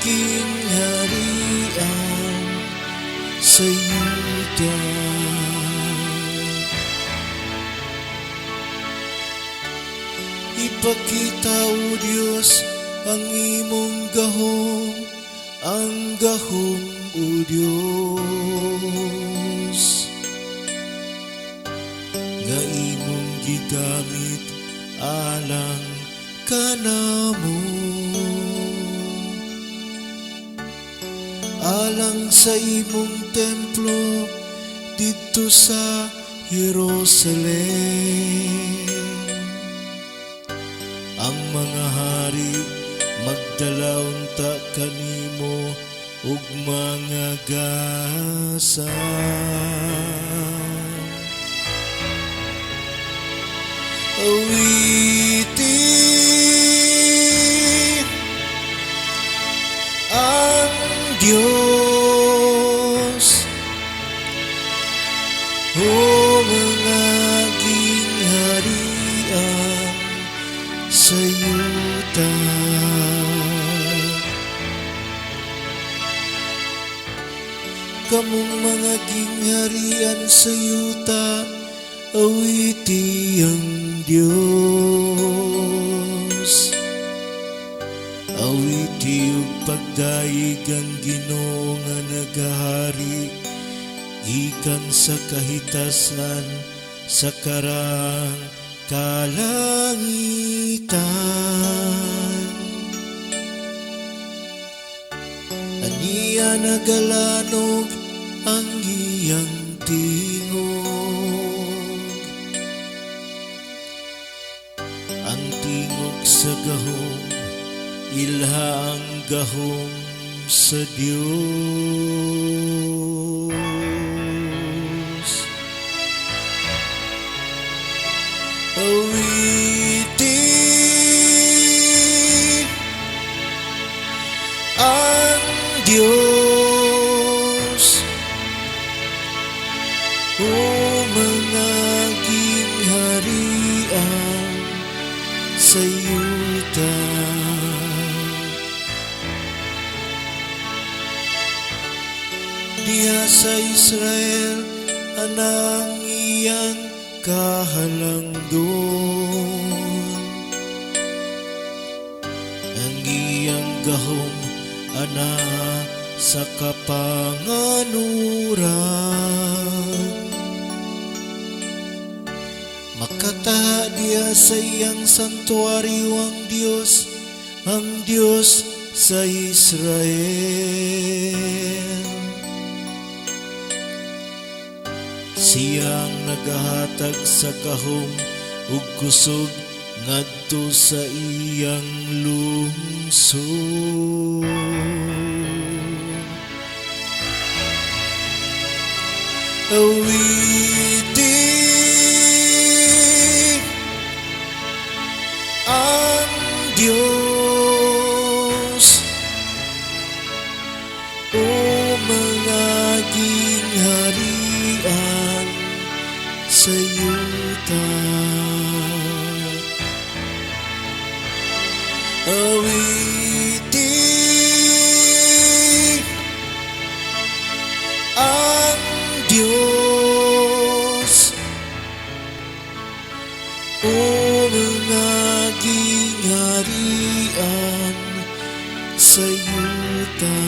gingharian sa yuta. Ipakita, O Dios, ang imong gahom, ang gahom, O Dios, nga imong gigamit alang kanamo, alang sa imong templo didto sa Jerusalem. Ang mga hari magdala unta kanimo ug mga gasa. Awiti ang Diyos, o mga gingharian sa yuta. Kamong mga gingharian sa yuta, awiti ang Diyos. Awiti ug pagdayeg ang Ginoo nga nagahari gikan sa kahitasan sa karang kalangitan. Aniya nagalanog ang iyang tingog, ang tingog sa gahom, ilha ang gahom sa Dios. Awiti ang Diyos, o mga gingharian sa yuta. Diha sa Israel anang iyang kahalangdon, ang iyang gahom ana sa kapanganuran. Makataha diha sa iyang santuario ang Dios sa Israel. Siyang nagahatag sa gahom ug kusog ngadto sa iyang lungsod. Awiti ang Diyos, o mga gingharian sa yuta. Awiti ang Diyos, o mga gingharian sa yuta.